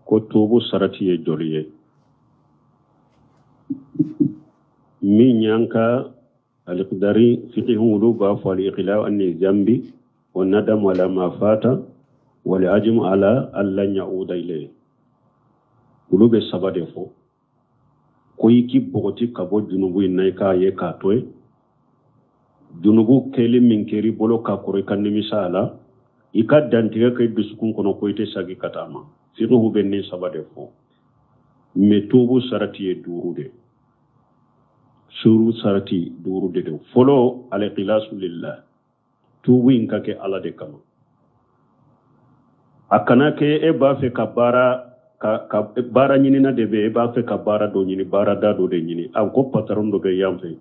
Ko tuubu sarati ye joli ye? Min y'an ka alikidari fikihu, olu b'a fɔ al-iqla'u ani zambi wa nadamu ala ma fata wal azmu ala alla ya'uda ilayhi. Olu bɛ saba de fɔ, ko i k'i bɔgɔti ka bɔ junubu in na, i k'a ye k'a to yen. Junubu kɛli min kɛr'i bolo ka kɔrɔ, i ka nimisa a la, i ka dantigɛ kɛ dusukun kɔnɔ ko i tɛ sagi ka taa ma. Fikihu bɛ nin saba de fɔ, mais tuubu sarati ye duuru de. Tuubu sarati duuru de don. Fɔlɔ, al-ikhlasu lillah, tuubu in ka kɛ Ala de kama. A kana kɛ e b'a fɛ ka baara ka baara ɲinina de bɛ, e b'a fɛ ka baara dɔ ɲini, baarada dɔ de ɲini. A ko patron dɔ bɛ yan fɛ,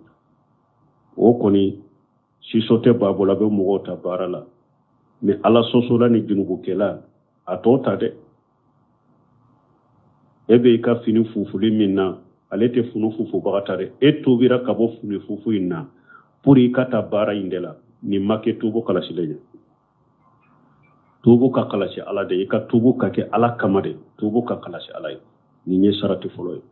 o kɔni siso tɛ b'a bolo, a bɛ mɔgɔw ta baara la, mais Ala sɔsɔla ni junubukɛla a t'o ta dɛ. E bɛ i ka fini fufuli min na, ale tɛ fini fufubaga ta dɛ. E tuubira ka bɔ fini fufu in na pour i ka taa baara in de la. Nin ma kɛ tuubu kalasilen ye. Tuubu ka kalasi Ala de, i ka tuubu ka kɛ Ala kama de, tuubu ka kalasi Ala ye. Nin ye sarati fɔlɔ ye.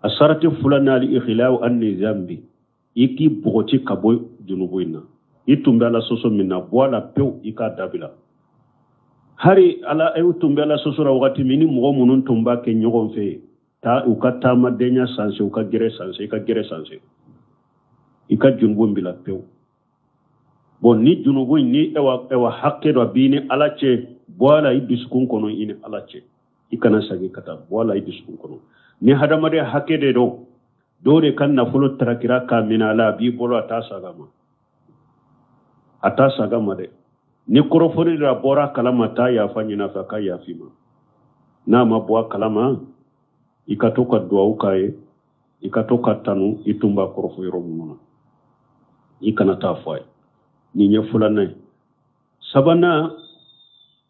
A sarati filanan, al-ikhla'u ani zambi, i k'i bɔgɔti ka bɔ junubu in na. I tun bɛ Ala sɔsɔ min na, bɔ a la pewu, i k'a dabila. Hari ala e tun bɛ Ala sɔsɔ la wagati min ni mɔgɔ minnu tun b'a kɛ ɲɔgɔn fɛ, taa u ka taamadenya sanse, u ka gɛrɛ sanse, i ka gɛrɛ sanse, i ka junubu in bila pewu. Bon, ni junubu in ni ewa hakɛ dɔ b'i ni Ala cɛ, bɔ a la i dusukun kɔnɔ, i ni Ala cɛ, i kana segin ka taa. Bɔ a la i dusukun kɔnɔ. Ni hadamaden hakɛ de don, dɔw de ka nafolo tarakira k'a minɛ a la, a b'i bolo, a t'a saga ma, a t'a saga ma dɛ. Ni kɔrɔfɔli de bɔra a kalama, taa yafa ɲini a fɛ, a ka yafa i ma. N'a ma bɔ a kalama, i ka to ka duwawu k'a ye, i ka to ka tanu, i tun b'a kɔrɔfɔ yɔrɔ minnu na, i kana taa fɔ a ye. Nin ye filanan ye. Sabanan,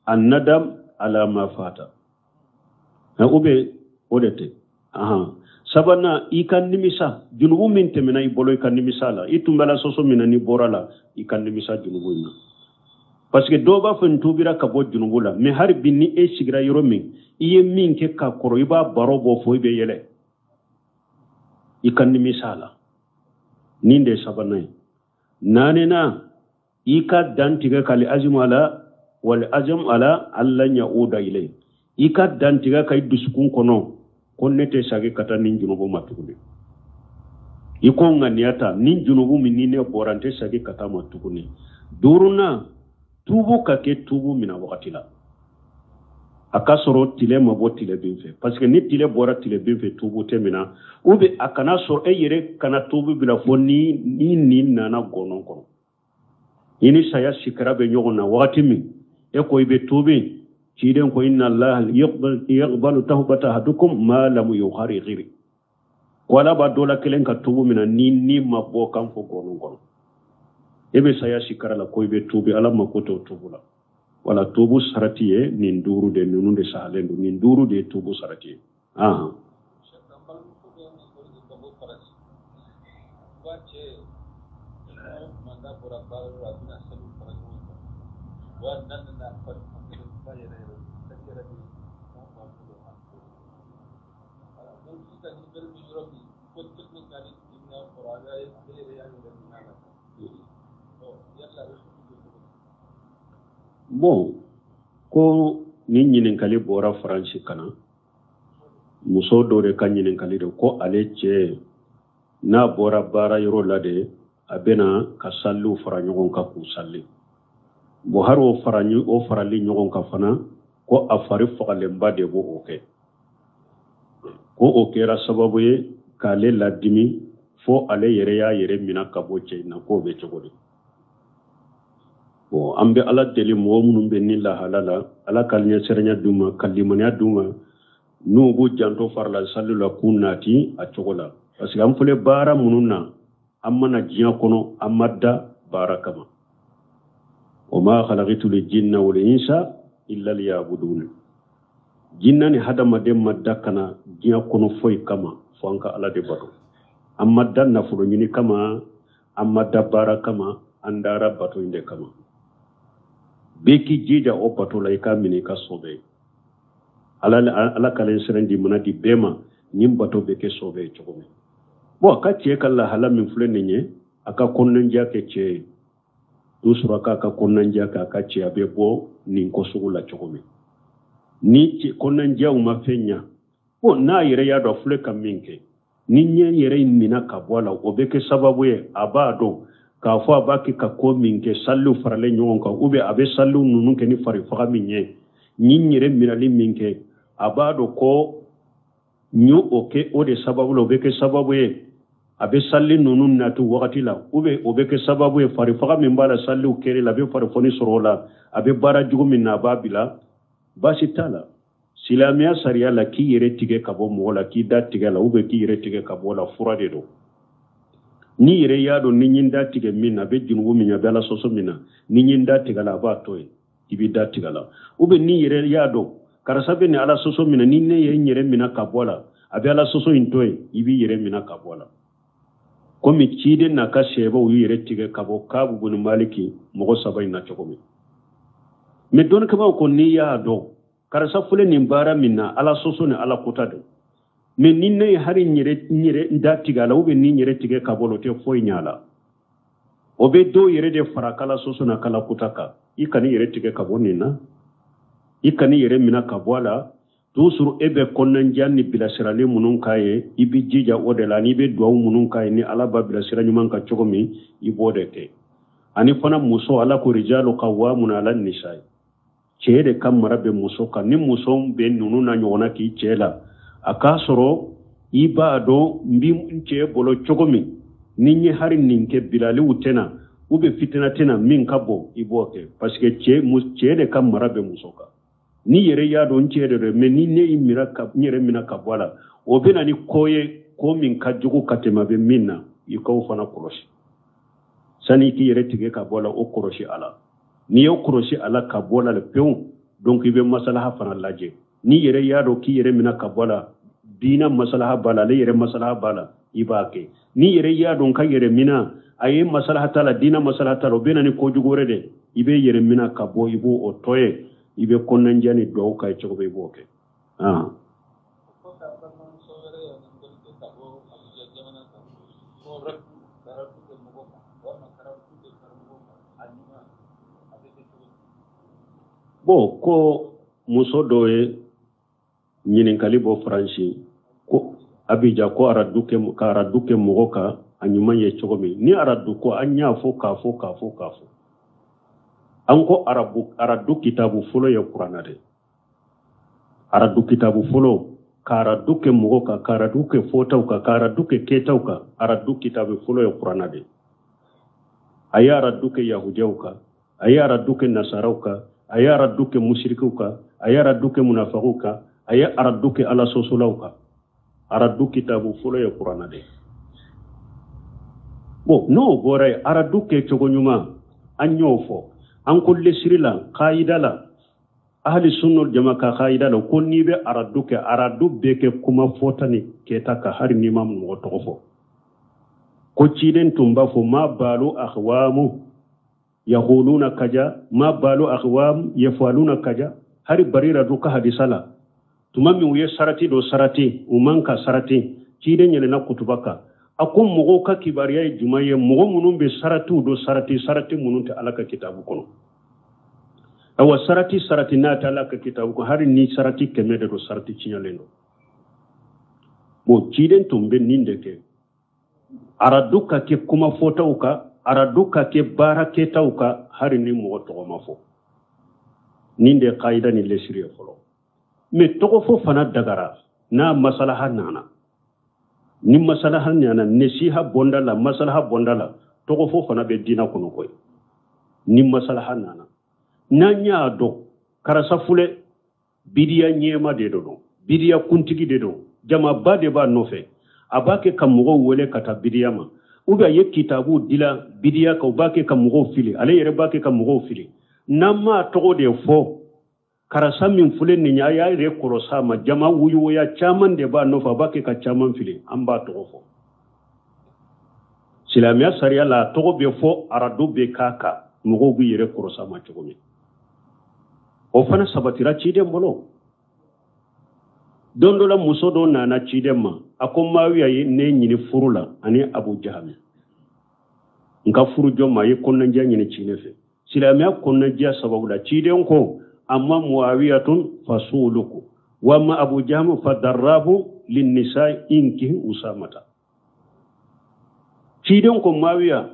annadam ala ma fata, ou bien o de tɛ. Sabanan, i ka nimisa junubu min tɛmɛna i bolo, i ka nimisa la. I tun bɛ la sɔsɔ min na, n'i bɔra la, i ka nimisa junubu in na. Parce que dɔw b'a fɔ n tuubira ka bɔ junubu la, mais hali bi ni e sigira yɔrɔ min, i ye min kɛ ka kɔrɔ, i b'a baro bɔ fo i bɛ yɛlɛ, i ka nimisa la. Nin de ye sabanan ye. Naaninan, i ka dantigɛ k'al azmu ala wal azmu ala alla ya'uda ilay, i ka dantigɛ ka i dusukun kɔnɔ ko ne tɛ sagi ka taa nin junubu ma tuguni. I ko ŋaniya ta, nin junubu min ni ne bɔra, n tɛ sagi ka taa ma tuguni. Duurunan, tuubu ka kɛ tuubu mina wagati la, a ka sɔrɔ tile ma bɔ tile bin fɛ, parce que ni tile bɔra tile bin fɛ, tuubu tɛ mina. Ou bien a kana sɔrɔ e yɛrɛ kana tuubu bila fo ni nin nana gɔnɔ kɔnɔ, i ni saya sikara bɛ ɲɔgɔn na wagati min, e ko i bɛ tuubi. Ciden ko inna allaha yaqbalu tawbata ahadukum ma lam yugharghir, ko Ala b'a dɔ la kelen ka tuubu mina ni ma bɔ kan fɔ gɔnɔ kɔnɔ. E bɛ saya sikara la ko i bɛ tuubi, Ala mako t'o tuubu la. Wala tuubu sarati ye nin duuru de, ninnu de sahalen don. Nin duuru de ye tuubu sarati ye. Bon, ko ni ɲininkali bɔra Faransi ka na, muso dɔ de ka ɲininkali de, ko ale cɛ n'a bɔra baara yɔrɔ la de, a bɛna ka saliw fara ɲɔgɔn kan k'u sali. Bon, hari o farali ɲɔgɔn kan fana, ko a fari fagalenba de b'o kɛ, ko o kɛra sababu ye k'ale ladimi fo ale yɛrɛ y'a yɛrɛ minɛ ka bɔ cɛ in na, k'o bɛ cogo di? Bon, an bɛ Ala deli, mɔgɔ minnu bɛ ni lahala la, Ala ka ɲɛsiranya d'u ma, ka limaniya d'u ma, n'u b'u janto farila sali la k'u nati a cogo la. Parce que an filɛ baara minnu na, an mana diɲɛ kɔnɔ, an ma da baara kama. Wa ma khalaqtu l-jinna wal insa illa liya'budun. Jinna ni hadamaden ma da kana diɲɛ kɔnɔ foyi kama fo an ka Ala de bato. An ma da nafolo ɲini kama, an ma da baara kama, an dara bato in de kama. Bɛɛ k'i jija o bato la, i k'a minɛ i ka sɔbɛ. Ala kalen siran di mana di bɛɛ ma nin bato bɛ kɛ sɔbɛ ye cogo min. Bon, a ka cɛ ka lahala min filɛ nin ye, a ka kɔnɔnandiya kɛ cɛ ye, tout sɔrɔ k'a ka kɔnɔnandiya kɛ a ka cɛ, a bɛ bɔ nin ko sugu la cogo min. Ni kɔnɔnandiyaw ma fɛn ɲa, bon, n'a yɛrɛ y'a dɔn filɛ ka min kɛ, ni ɲɛ yɛrɛ minɛ ka bɔ a la, o bɛ kɛ sababu ye a b'a dɔn k'a fɔ a b'a kɛ ka ko min kɛ, saliw faralen ɲɔgɔn kan, ou bien a bɛ saliw ninnu kɛ ni farifaga min ye, ni n yɛrɛ minɛli min kɛ, a b'a dɔn ko n y'o o kɛ o de sababu la, o bɛ kɛ sababu ye a bɛ sali ninnu nati wagati la, ou bien o bɛ kɛ sababu ye farifaga min b'a la saliw kɛli la, a bɛ farifoni sɔrɔ o la, a bɛ baara jugu min na, a b'a bila. Baasi t'a la. Silamɛya sariya la, k'i yɛrɛ tigɛ ka bɔ mɔgɔ la, k'i da tigɛ la, ou bien k'i yɛrɛ tigɛ ka bɔ la, fura de don. N'i yɛrɛ y'a dɔn ni n da tigɛ min na, a bɛ junubu min na, a bɛ ala sɔsɔ min na, ni n da tigɛ la, a b'a to yen, i b'i da tigɛ la. Ou bien n'i yɛrɛ y'a dɔn karisa bɛ nin ala sɔsɔ min na, ni ne ye n yɛrɛ minɛ ka bɔ a la, a bɛ ala sɔsɔ in to yen, i b'i yɛrɛ minɛ ka bɔ a la. Komi ciden n'a ka sɛbɛw y'u yɛrɛ tigɛ ka bɔ Kaabu bun Maliki mɔgɔ saba in na cogo min. Mais dɔnnikɛbaaw ko n'i y'a dɔn karisa filɛ nin baara min na, ala sɔsɔ ni ala kota don, mais ni ne ye hali n yɛrɛ da tigɛ a la, ou bien ni n yɛrɛ tigɛ ka bɔ la, o tɛ foyi ɲɛ a la. O bɛ dɔw yɛrɛ de fara kala sɔsɔ n'a kala kota kan. I kan'i yɛrɛ tigɛ ka bɔ nin na, i kan'i yɛrɛ minɛ ka bɔ a la. Toujours e bɛ kɔnɔnandiya ni bilasirali minnu k'a ye, i bɛ jija o de la, n'i bɛ duwawu minnu k'a ye ni ala b'a bilasira ɲuman kan cogo min, i b'o de kɛ. Ani fana muso, ala ko rijalu qawwamuna ala nisa, cɛ de ka mara bɛ muso kan. Ni muso bɛ ninnu na ɲɔgɔnna k'i cɛ la, a k'a sɔrɔ i b'a dɔn n bɛ n cɛ bolo cogo min, ni n ye hari nin kɛ, bilaliw tɛna ou bien fitina tɛna min ka bon, i b'o kɛ. Parce que cɛ de ka mara bɛ muso kan. Ni yɛrɛ y'a dɔn n cɛ de don, mais ni ne y'i minɛ ka n yɛrɛ minɛ ka bɔ a la, o bɛ na ni ko ye, ko min ka jugu ka tɛmɛ a bɛ min na, i k'o fana kɔlɔsi. Sani i k'i yɛrɛ tigɛ ka bɔ a la, o kɔlɔsi a la. N'i y'o kɔlɔsi a la ka bɔ a la pewu, donc i bɛ masalaha fana lajɛ. N'i yɛrɛ y'a dɔn k'i yɛrɛ minɛ ka bɔ a la, diina masalaha b'a la, ale yɛrɛ masalaha b'a la, i b'a kɛ. N'i yɛrɛ y'a dɔn ka yɛrɛ minɛ, a ye masalaha t'a la, diina masalaha t'a la, o bɛ na ni kojugu wɛrɛ de, i bɛ yɛrɛ minɛ ka bɔ, i b'o o tɔ ye, i bɛ kɔnɔnandiya ni duwawu k'a ye cogo min, i b'o kɛ. Bon, ko muso dɔ ye ɲininkali bɔ Faransi, ko Abidjan, ko aradu kɛ, ka aradu kɛ mɔgɔ kan, a ɲuman ye cogo min. Ni aradu ko, an y'a fɔ k'a fɔ k'a fɔ k'a fɔ, an ko aradu kitabu fɔlɔ ye kuranna de. Aradu kitabu fɔlɔ, ka aradu kɛ mɔgɔ kan, ka aradu kɛ fɔtaw kan, ka aradu kɛ kɛtaw kan, aradu kitabu fɔlɔ ye kuranna de. A ye aradu kɛ yahudiyaw kan, a ye aradu kɛ nasaraw kan, a ye aradu kɛ musirikiw kan, a ye aradu kɛ munafagiw kan, a ye aradu kɛ ala sɔsɔlaw kan. Aradu kitabu fɔlɔ ye kuranna de. Bon, n'o bɔra yen, aradu kɛ cogo ɲuman, an y'o fɔ. An ko lesiri la, kayida la, ahli sunna jama ka kayida la, ko n'i bɛ aradu kɛ, aradu bɛ kɛ kuma fɔta ni kɛta ka, hali n'i ma mɔgɔ tɔgɔ fɔ. Ko ciden tun b'a fɔ ma balu akhwamu yaquluna kaja, ma balu akhwam yafaluna kaja. Hari barira du ka hadisa la, tuma min u ye sarati dɔ sarati, u man ka sarati, ciden yɛlɛnna kutuba kan, a ko mɔgɔw ka kibaruya ye jumɛn ye, mɔgɔ minnu bɛ saratiw dɔ sarati, sarati minnu tɛ ala ka kitabu kɔnɔ. Awa, sarati sarati n'a tɛ ala ka kitabu kɔnɔ, hali ni sarati 100 de don, sarati tiɲɛlen don. Bon, ciden tun bɛ nin de kɛ, aradu ka kɛ kuma fɔtaw kan, aradu ka kɛ baara kɛtaw kan, hali ni mɔgɔ tɔgɔ ma fɔ. Nin de ye kayida ni lesiri ye fɔlɔ. Mais tɔgɔ fɔ fana dagara n'a masalaha nana. Ni masalaha nana, nesiha bonda la, masalaha bonda la, tɔgɔ fɔ fana bɛ diina kɔnɔ koyi. Ni masalaha nana, n'an y'a dɔn karisa filɛ bidiya ɲɛma de don, bidiya kuntigi de don, jamaba de b'a nɔfɛ, a b'a kɛ ka mɔgɔw wele ka taa bidiya ma, ou bien a ye kitabu dila bidiya kan, u b'a kɛ ka mɔgɔw fili, ale yɛrɛ b'a kɛ ka mɔgɔw fili. N'an m'a tɔgɔ de fɔ, karisa min filɛ nin ye, a y'a yɛrɛ kɔlɔsi a ma, jama wuyuwuya caman de b'a nɔfɛ, a b'a kɛ ka caman fili, an b'a tɔgɔ fɔ. Silamɛya sariya la, a tɔgɔ bɛ fɔ, aradu bɛ k'a kan, mɔgɔw b'u yɛrɛ kɔlɔsi a ma cogo min. O fana sabatira ciden bolo. Don dɔ la muso dɔ nana ciden ma, a ko Maawiya ye ne ɲini furu la ani Abu Jahami. N ka furu jɔ ma, a ye kɔnɔnajɛya ɲini ciden fɛ. Silamɛya kɔnɔnajɛya sababu la ciden ko amma Muawiyatun fasuluku wa amma Abu Jahami fadarrabu linnisa inki usamata. Ciden ko Maawiya,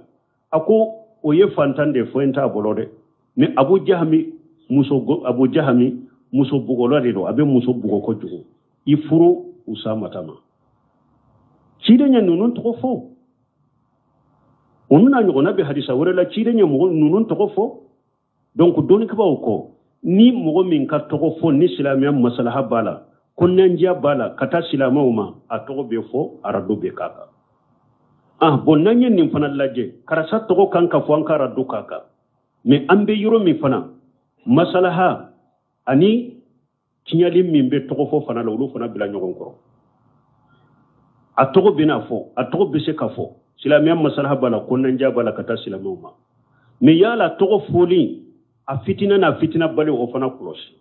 a ko o ye fantan de foyi t'a bolo dɛ, mais Abu Jahami muso, Abu Jahami muso bugɔla de don, a bɛ muso bugɔ kojugu, i furu usamata ma. Ciden ye ninnu tɔgɔ fɔ, olu n'a ɲɔgɔnna bɛ hadisa wɛrɛ la, ciden ye mɔgɔ ninnu tɔgɔ fɔ. Donc dɔnnikɛbaaw ko ni mɔgɔ min ka tɔgɔ fɔ ni silamɛya masalaha b'a la, kɔnɔnajɛya b'a la ka taa silamɛw ma, a tɔgɔ bɛ fɔ, arado bɛ k'a kan. Ah bon, n'an ye nin fana lajɛ, karisa tɔgɔ kan ka fɔ, an ka arado k'a kan. Mais an bɛ yɔrɔ min fana, masalaha ani tiɲɛli min bɛ tɔgɔ fɔ fana la, olu fana bila ɲɔgɔn kɔrɔ. A tɔgɔ bɛna fɔ, a tɔgɔ bɛ se ka fɔ, silamɛya masalaha b'a la, kɔnɔnajɛya b'a la ka taa silamɛw ma. Mais yala tɔgɔ fɔli a fitina n'a fitina bali, o fana kɔlɔsi.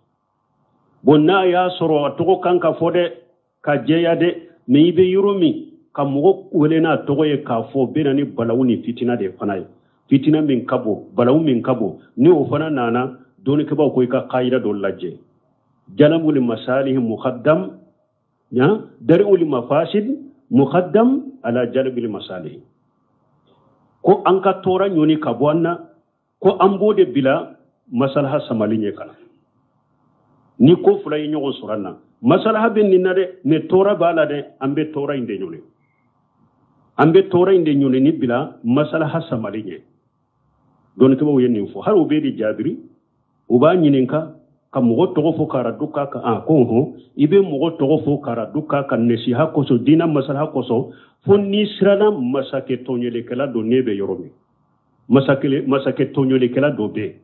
Bon, n'a y'a sɔrɔ a tɔgɔ kan ka fɔ dɛ, ka jɛya dɛ, mais i bɛ yɔrɔ min ka mɔgɔ wele n'a tɔgɔ ye k'a fɔ, bɛ na ni balawu ni fitina de fana ye, fitina min ka bon, balawu min ka bon. Ni o fana nana, dɔnnikɛbaaw ko i ka kayida dɔ lajɛ, jalabul masalihi muqaddam ya dar'ul mafasid muqaddam ala jalbil masalihi. Ko an ka tɔɔrɔ ɲɔni ka bɔ an na, ko an b'o de bila masalaha samali ɲɛ ka na. Ni ko fila ye ɲɔgɔn sɔrɔ an na, masalaha bɛ nin na dɛ, mais tɔɔrɔ b'a la dɛ, an bɛ tɔɔrɔ in de ɲɔni, an bɛ tɔɔrɔ in de ɲɔni ni bila masalaha samali ɲɛ. Dɔnnikɛbaaw ye nin fɔ, hali u bɛ di jaabiri, u b'a ɲininka ka mɔgɔ tɔgɔ fɔ k'a radu k'a kan. A ko hɔn, i bɛ mɔgɔ tɔgɔ fɔ k'a radu k'a kan nasiha kosɔn, diinɛ masalaha kosɔn, fo n'i siranna masakɛ tɔɲɔlikɛla dɔ ne bɛ yɔrɔ min, masakɛ tɔɲɔlikɛla dɔ bɛ yen,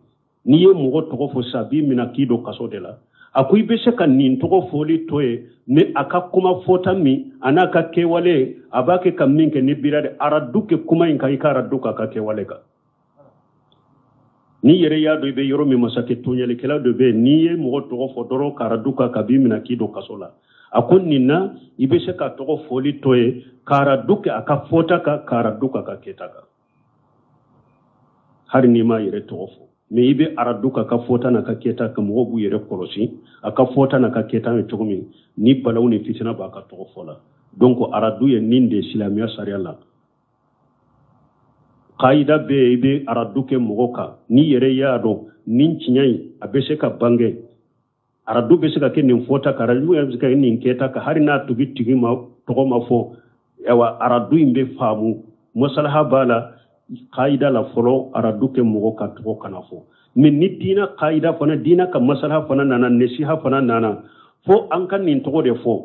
n'i ye mɔgɔ tɔgɔ fɔ sisan, a b'i minɛ k'i don kaso de la. A ko i bɛ se ka nin tɔgɔ fɔli to yen, mais a ka kuma fɔta min a n'a ka kɛwale, a b'a kɛ ka min kɛ ni bira de, aradu kɛ kuma in kan, i ka aradu k'a ka kɛwale kan. N'i yɛrɛ y'a dɔn i bɛ yɔrɔ min, masakɛ tɔɲɔlikɛla dɔ bɛ yen, n'i ye mɔgɔ tɔgɔ fɔ dɔrɔn ka aradu k'a kan, a b'i minɛ k'i don kaso la. A ko nin na i bɛ se ka tɔgɔ fɔli to yen, ka aradu kɛ a ka fɔta kan, ka aradu k'a ka kɛta kan, hali n'i m'a yɛrɛ tɔgɔ fɔ. Mais i bɛ aradu k'a ka fɔta n'a ka kɛta kan, mɔgɔw b'u yɛrɛ kɔlɔsi a ka fɔta n'a ka kɛta ye cogo min, ni balawu ni fitina b'a ka tɔgɔ fɔ la. Donc aradu ye nin de silamɛya sariya la. Kayida bɛ yen, i bɛ aradu kɛ mɔgɔ kan, n'i yɛrɛ y'a dɔn nin tiɲɛ in a bɛ se ka bange, aradu bɛ se ka kɛ nin fɔta kan, aradu bɛ se ka kɛ nin kɛta kan, hali n'a tigi ma tɔgɔ ma fɔ, ayiwa aradu in bɛ faamu, masalaha b'a la. Kayida la fɔlɔ, aradu kɛ mɔgɔ ka tɔgɔ kana fɔ. Mais ni diinɛ kayida fana, diinɛ ka masalaha fana nana, nasiha fana nana, fo an ka nin tɔgɔ de fɔ,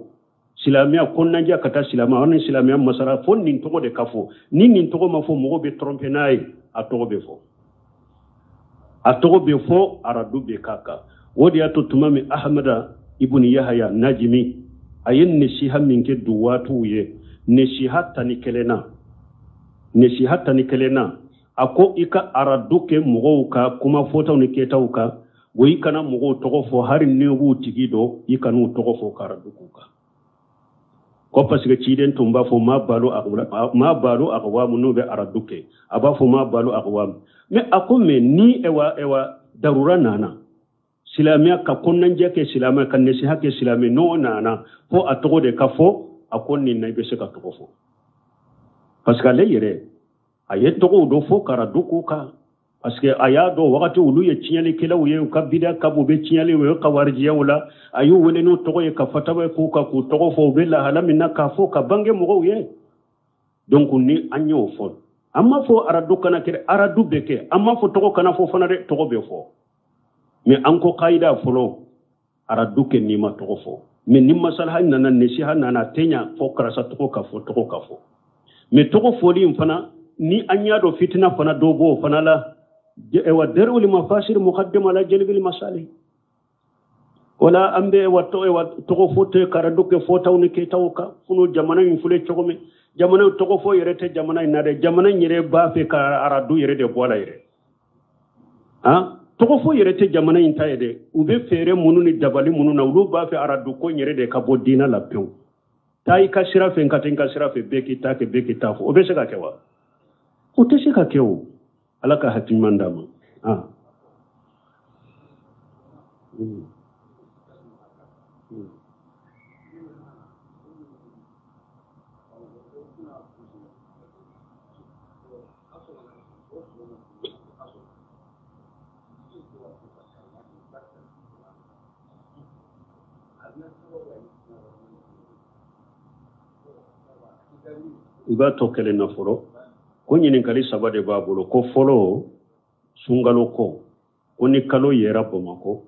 silamɛya kɔnɔnajɛ ka taa silamɛya, an ni silamɛya masala, fo nin tɔgɔ de ka fɔ. Ni nin tɔgɔ ma fɔ, mɔgɔ bɛ tromper n'a ye, a tɔgɔ bɛ fɔ, a tɔgɔ bɛ fɔ, aradu bɛ k'a kan. O de y'a to tuma min Ahamada ibn Yahaya Najimi a ye nasiha min kɛ duwaatuw ye, nasiha 11 na, nasiha 11 na, a ko i ka aradu kɛ mɔgɔw ka kuma fɔtaw ni kɛtaw kan, wa i kana mɔgɔw tɔgɔ fɔ, hali n'i b'u tigi dɔn, i kana u tɔgɔ fɔ ka aradu k'u kan. Ko parce que ciden tun b'a fɔ ma balo ma balo aqwamu, n'u bɛ aradu kɛ, a b'a fɔ ma balo aqwamu. Mais a ko mais ni ewa darura nana, silamɛya ka kɔnɔnajɛ kɛ silamɛ ka nasiha kɛ silamɛ, n'o nana fo a tɔgɔ de ka fɔ, a ko nin na i bɛ se ka tɔgɔ fɔ. Parce que ale yɛrɛ a ye tɔgɔw dɔ fɔ ka aradu k'u kan, parce que a y'a dɔn wagati olu ye tiɲɛlikɛlaw ye, u ka bida ka bon, u bɛ tiɲɛli, u ye kawarijiyaw la, a y'u wele n'u tɔgɔ ye ka fataba k'u kan, k'u tɔgɔ fɔ, u bɛ lahala min na k'a fɔ ka bange mɔgɔw ye. Donc ni an y'o fɔ, an m'a fɔ aradu kana kɛ, aradu bɛ kɛ, an m'a fɔ tɔgɔ kana fɔ fana dɛ, tɔgɔ bɛ fɔ. Mais an ko kayida fɔlɔ, aradu kɛ n'i ma tɔgɔ fɔ. Mais ni masalaha nana, nasiha nana, a tɛ ɲa fɔ karisa tɔgɔ ka fɔ, tɔgɔ ka fɔ. Mais tɔgɔ fɔli in fana, ni an y'a dɔn fitina fana dɔ b'o fana la, ewa dar'ul mafasir muqaddam ala jalbil masalih. Wala an bɛ ewa tɔgɔ fɔ tɛ karadu kɛ fɔtaw ni kɛtaw kan. Funu jamana in filɛ cogo min, jamana tɔgɔ fɔ yɛrɛ tɛ jamana in na dɛ, jamana in yɛrɛ b'a fɛ ka aradu yɛrɛ de bɔ a la yɛrɛ. Han? Tɔgɔ fɔ yɛrɛ tɛ jamana in ta ye dɛ. U bɛ fɛɛrɛ minnu ni dabali minnu na, olu b'a fɛ arajo ko in yɛrɛ de ka bɔ diinɛ la pewu. Taa i ka sira fɛ, n ka taa n ka sira fɛ, bɛɛ k'i ta kɛ, bɛɛ k'i ta fɔ. O bɛ se ka kɛ wa? O tɛ se ka kɛ o. Ala ka hakili ɲuman d'a ma. Ah. I b'a tɔ kelen na fɔlɔ. Ko ɲininkali saba de b'a bolo. Ko fɔlɔ, sunkalo ko, ko ni kalo yera Bamakɔ,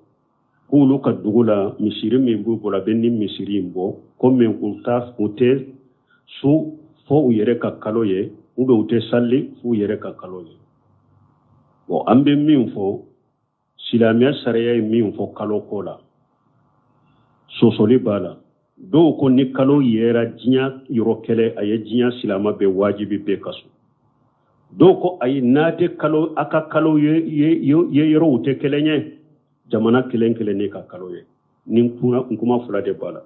k'olu ka dugu la misiri min b'u bolo, a bɛ ni misiri in bɔ, ko min u tɛ sun fo u yɛrɛ ka kalo ye, ou bien u tɛ sali f'u yɛrɛ ka kalo ye. Bon, an bɛ min fɔ, silamɛya sariya ye min fɔ kalo ko la, sɔsɔli b'a la. Dɔw ko ni kalo yera diɲɛ yɔrɔ kɛlɛ, a ye diɲɛ silamɛ bɛɛ wajibi bɛɛ ka sun. Dɔw ko ayi, n'a tɛ kalo, a ka kalo ye yɔrɔw tɛ kelen ye, jamana kelen kelen ne ka kalo ye. Ni kuma fila de b'a la.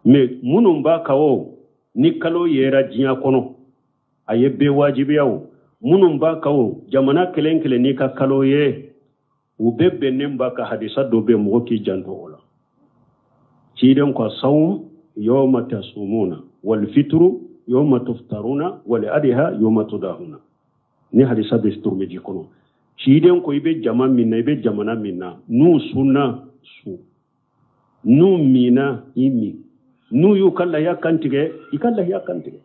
Mais minnu b'a kan o, ni kalo yera diɲɛ kɔnɔ, a ye bɛɛ wajibiya o. Minnu b'a kan o, jamana kelen kelen n'i ka kalo ye, u bɛɛ bɛnnen b'a kan. Hadisa dɔ bɛ mɔgɔ k'i janto o la. Ciden ko sawm yawma tasumuna wal fitru yawma tuftaruna wal adha yawma tudahuna. Ni hadisa bɛ Tirmidhi kɔnɔ. Ciden ko i bɛ jama min na, i bɛ jamana min na, n'u sunna sun, n'u minna i min, n'u y'u ka lahiya kantigɛ i ka lahiya kantigɛ.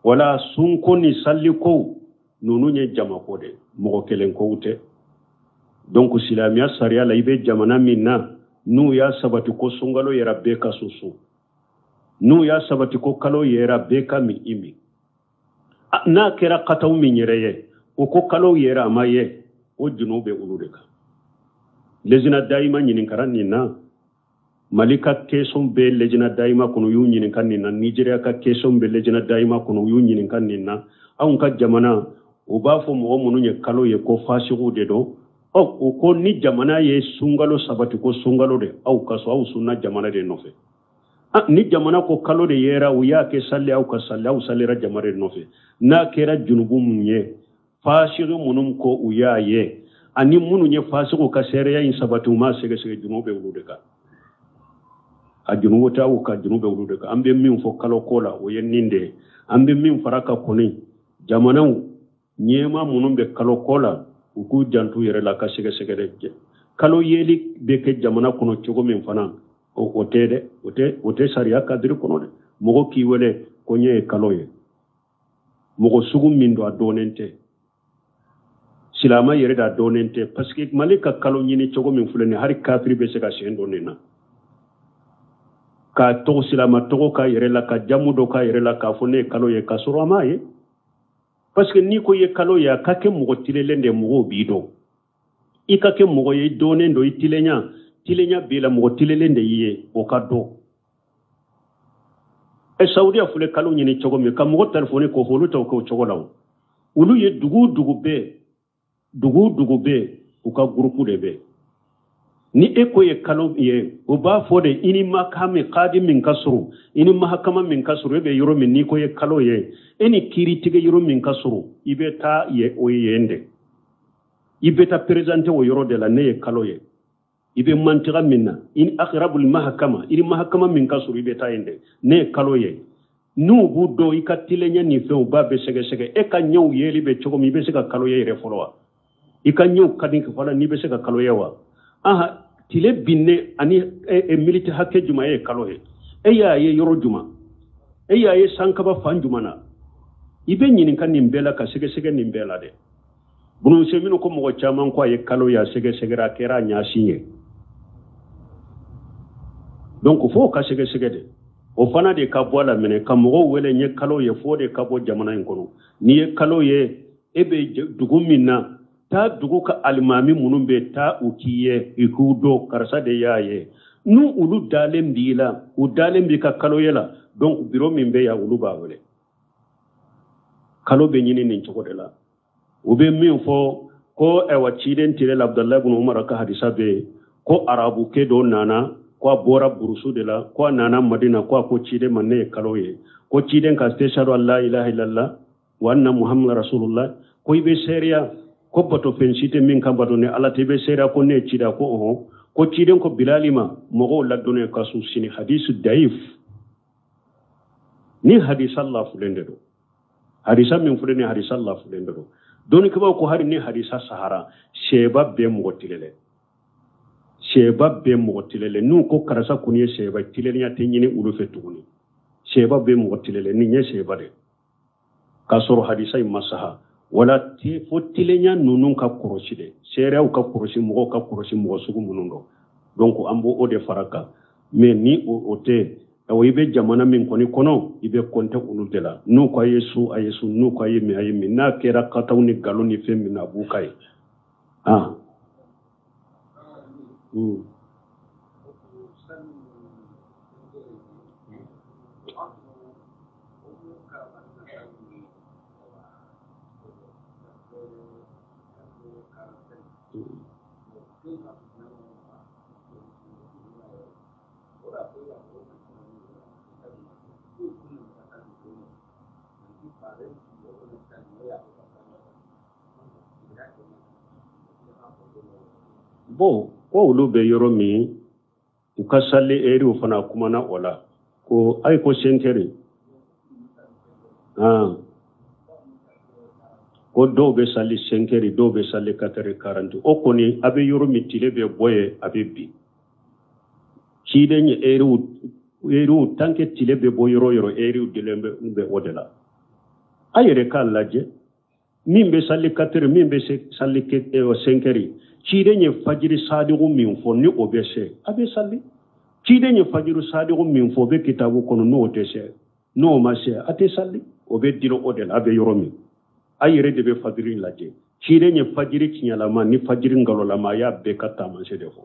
Wala sunko ni saliko ninnu ye jamako de, mɔgɔ kelen kow tɛ. Donc silamɛya sariya la, i bɛ jamana min na, n'u y'a sabati ko sunkalo yɛrɛ bɛɛ ka sun, n'u y'a sabati ko kalo yɛrɛ bɛɛ ka min i min. N'a kɛra kataw min yɛrɛ ye, o ko kalo yɛrɛ a ma ye, o junu bɛ olu de kan. Lejina dayima ɲininkara nin na. Mali ka question bɛ lejina dayima kɔnɔ, u y'u ɲininka nin na. Nigéria ka question bɛ lejina dayima kɔnɔ, u y'u ɲininka nin na. Anw ka jamana, u b'a fɔ mɔgɔ minnu ye kalo ye ko fasigiw de don. Ɔ, o ko ni jamana ye sunkalo sabati ko sunkalo de, aw ka so, aw sunna jamana de nɔfɛ. Ni jamana ko kalo de yera, u y'a kɛ sali, aw ka sali, aw salira jamana de nɔfɛ. N'a kɛra junubu mun ye, fasigi minnu ko u y'a ye, ani minnu ye fasigiw ka seereya in sabati, u m'a sɛgɛsɛgɛ, junubu bɛ olu de kan. A junubu tɛ aw ka, junubu bɛ olu de kan. An bɛ min fɔ kalo ko la, o ye nin de ye. An bɛ min fara ka kɔni, jamanaw ɲɛma minnu bɛ kalo ko la, u k'u janto yɛrɛ la ka sɛgɛsɛgɛ dɛ. Kalo yeli bɛ kɛ jamana kɔnɔ cogo min fana, o tɛ dɛ, o tɛ sariya kadiri kɔnɔ dɛ. Mɔgɔ k'i wele ko n ye kalo ye, mɔgɔ sugu min don a dɔnnen tɛ, silamɛ yɛrɛ da dɔnnen tɛ. Parce que Mali ka kalo ɲini cogo min filɛ nin ye, hali kafiri bɛ se ka sen don nin na, k'a tɔgɔ silamɛ tɔgɔ k'a yɛrɛ la, ka jamu dɔ k'a yɛrɛ la, k'a fɔ ne ye kalo ye, k'a sɔrɔ a m'a ye. Parce que n'i ko i ye kalo ye, a ka kɛ mɔgɔ tilelen de, mɔgɔw b'i dɔn. I ka kɛ mɔgɔ ye, i dɔnnen don, i tilenya b'i la, mɔgɔ tilelen de y'i ye, o ka dɔn. Ɛ, Saudiya filɛ kalo ɲini cogo min, ka mɔgɔ telefɔni k'o fɔ, olu t'o kɛ o cogo la o. Olu ye dugu dugu bɛɛ, u ka gurupu de bɛ. Ni e ko ye kalo ye, o b'a fɔ de i ni makami kadi min ka surun, i ni mahakama min ka surun, e bɛ yɔrɔ min, n'i ko ye kalo ye, e ni kiiri tigɛ yɔrɔ min ka surun, i bɛ taa ye o ye yen de. I bɛ taa présenter o yɔrɔ de la, ne ye kalo ye. I bɛ mantiga min na, i ni akirabul mahakama, i ni mahakama min ka surun, i bɛ taa yen de, ne ye kalo ye. N'u b'u dɔn i ka tilenya ni fɛnw, u b'a bɛɛ sɛgɛsɛgɛ. E ka ɲɛw yeli bɛ cogo min, i bɛ se ka kalo ye yɛrɛ fɔlɔ wa? I ka ɲɛw ka di fɔlɔ, n'i bɛ se ka kalo ye wa? Aha, tile binne ani militi hakɛ jumɛn e ye kalo ye? E y'a ye yɔrɔ jumɛn? E y'a ye sankaba fan jumɛn na? I bɛ ɲininka nin bɛɛ la, ka sɛgɛsɛgɛ nin bɛɛ la dɛ. Bunu Seminu ko mɔgɔ caman ko a ye kalo ye, a sɛgɛsɛgɛra, a kɛra a ɲasin ye. Donc fo ka sɛgɛsɛgɛ de. O fana de ka bɔ a la minɛ, ka mɔgɔw wele n ye kalo ye, fo de ka bɔ jamana in kɔnɔ. N'i ye kalo ye, e bɛ dugu min na, taa dugu ka alimami minnu bɛ taa u k'i ye, i k'u dɔn, karisa de y'a ye. N'u olu dalen b'i la, u dalen b'i ka kalo ye la, donc biro min bɛ yan, olu b'a wele. Kalo bɛ ɲini nin cogo de la. U bɛ min fɔ Ko ayiwa ciden tile la Abudulayi bun Umar ka hadisa bɛ yen ko arabukɛ dɔ nana ko a bɔra burusu de la ko a nana Madina ko a ko ciden ma ne ye kalo ye ko ciden ka tashhadu an la ilaha illallah wa anna muhammad rasulullah ko i bɛ seereya ko batofɛn si tɛ min ka bato ni Ala tɛ i bɛ seereya ko ne ye ciden ko ɔhɔn ko ciden ko Bilali ma mɔgɔw ladɔnniya ka sun sini hadisu dayif ni hadisa lafulen de don hadisa min filɛ nin hadisa lafulen de don dɔnnikɛbaaw ko hali ni hadisa sahara sɛba bɛɛ mɔgɔ tilelen sɛba bɛɛ mɔgɔ tilelen n'u ko karisa kɔni ye sɛba tilelenya tɛ ɲini olu fɛ tuguni sɛba bɛɛ mɔgɔ tilelen nin ye sɛba de k'a sɔrɔ hadisa in ma saha wala fo tilenya ninnu ka kɔrɔsi de seereyaw ka kɔrɔsi mɔgɔw ka kɔrɔsi mɔgɔ sugu minnu don donc an b'o de fara kan mais ni o tɛ awa i bɛ jamana min kɔni kɔnɔ i bɛ kɔntɛ olu de la n'u ko a ye sun a ye sun n'u ko a ye min a ye min n'a kɛra kataw ni nkalon ni fɛn min na a b'u ka ye ah. Bon ko olu bɛ yɔrɔ min u ka sali eriw fana kumana o la ko ayi ko cinq heures ah. Ko dɔw bɛ sali cinq heures dɔw bɛ sali quatre heures quarante o kɔni a bɛ yɔrɔ min tile bɛ bɔ yen a bɛ bin ciden ye eriw tant que tile bɛ bɔ yɔrɔ o yɔrɔ eriw dilen bɛ o de la a yɛrɛ k'a lajɛ min bɛ sali quatre heures min bɛ sali cinq heures ciden ye fajiri sadiku min fɔ ni o bɛ se a bɛ sali ciden ye fajiri sadiku min fɔ o bɛ kitabu kɔnɔ n'o tɛ se n'o ma se a tɛ sali o bɛ dilo o de la a bɛ yɔrɔ min a yɛrɛ de bɛ fajiri lajɛ ciden ye fajiri tiɲɛlama ni fajiri nkalolama a y'a bɛɛ ka taamasiyɛn de fɔ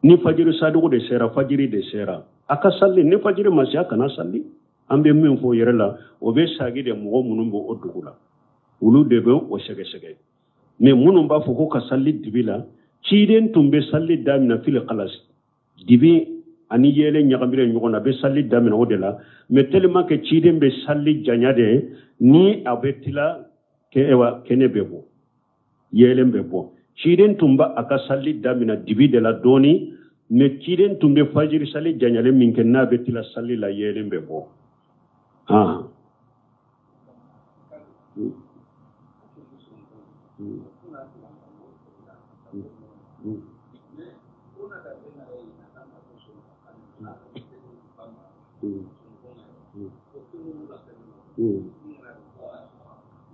ni fajiri sadiku de sera fajiri de sera a ka sali ni fajiri ma se a kana sali an bɛ min fɔ yɛrɛ la o bɛ sagi de mɔgɔ minnu bɛ o dugu la olu de bɛ o sɛgɛsɛgɛ mais minnu b'a fɔ ko ka sali dibi la ciden tun bɛ sali daminɛ fili kalasi dibi ani yeelen ɲagamilen ɲɔgɔn na a bɛ sali daminɛ o de la mais tellement que ciden bɛ sali janya de ni a bɛ tila kɛnɛ bɛ bɔ yeelen bɛ bɔ ciden tun b'a a ka sali daminɛ dibi de la dɔɔni mais ciden tun bɛ fajiri sali janyalen min kɛ n'a bɛ tila sali la yeelen bɛ bɔ ah.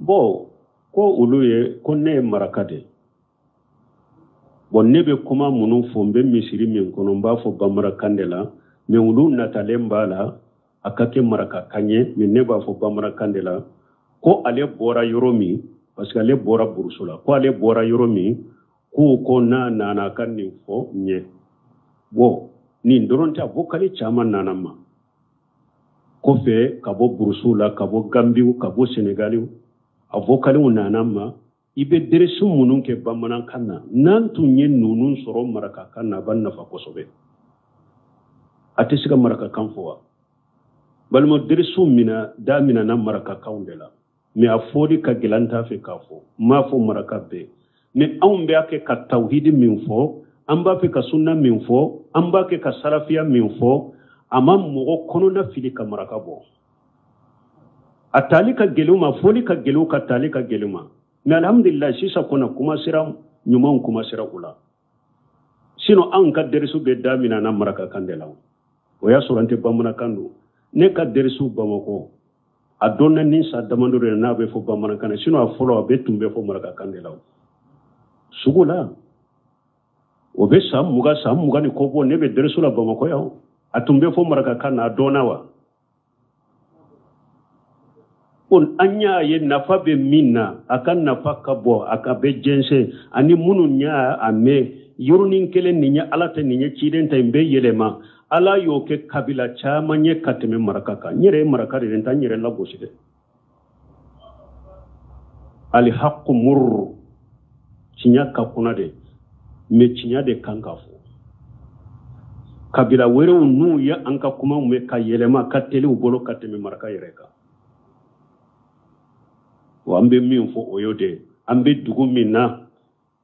Bon ko olu ye ko ne ye maraka de bon ne bɛ kuma minnu fɔ n bɛ misiri min kɔnɔ n b'a fɔ bamanankan de la mais olu natalen b'a la a ka kɛ marakakan ye mais ne b'a fɔ bamanankan de la ko ale bɔra yɔrɔ min parce que ale bɔra burusu la ko ale bɔra yɔrɔ min k'u ko n'a nana ka nin fɔ n ye bon nin dɔrɔn tɛ vocal caman nana ma kɔfɛ ka bɔ burusu la ka bɔ gambiw ka bɔ senegaliw a vocaliw nana ma i bɛ dɛrɛsi minnu kɛ bamanankan na n'an tun ye ninnu sɔrɔ marakakan na a b'an nafa kosɛbɛ a tɛ se ka marakakan fɔ wa balima dɛrɛsiw mina daminɛna marakakanw de la mais a fɔli ka gɛlɛn t'a fɛ k'a fɔ n m'a fɔ maraka bɛɛ mais anw b'a kɛ ka tawhidi min fɔ an b'a fɛ ka sunna min fɔ an b'a kɛ ka salafiya min fɔ a ma mɔgɔ kɔnɔna fili ka maraka bɔ a taali ka gɛlɛn ma fɔli ka gɛlɛn ka taali ka gɛlɛn ma mais alhamdulillah sisan kɔnɔ kuma sera ɲumanw kuma sera u la sinon anw ka dɛrɛsiw bɛ daminɛ na marakakan de la o y'a sɔrɔ an tɛ bamanankan don ne ka dɛrɛsiw bamakɔ a dɔnna ni sa damadɔ de n'a bɛ fɔ bamanankan na sinon a fɔlɔ a bɛ tun bɛ fɔ marakakan de la sugu la o bɛ san 20 ni kɔ bɔ ne bɛ dɛrɛsiw la bamakɔ yan a tun bɛ fɔ marakakan na a dɔnna wa an y'a ye nafa bɛ min na a ka nafa ka bɔ a ka bɛ jɛnsɛn ani minnu y'a a mɛn yɔrɔnin kelen nin ye ala tɛ nin ye ciden ta in bɛ yɛlɛma ala y'o kɛ kabila caman ye ka tɛmɛ maraka kan n yɛrɛ ye maraka de ye n t'a n yɛrɛ lagosi dɛ alihaqu murru Tiɲɛ ka kunna de, mais tiɲɛ de kan ka fɔ. Kabila wɛrɛw n'u ye an ka kumaw mɛn ka yɛlɛma ka teli u bolo ka tɛmɛ maraka yɛrɛ kan. Wa an bɛ min fɔ o y'o de ye. An bɛ dugu min na,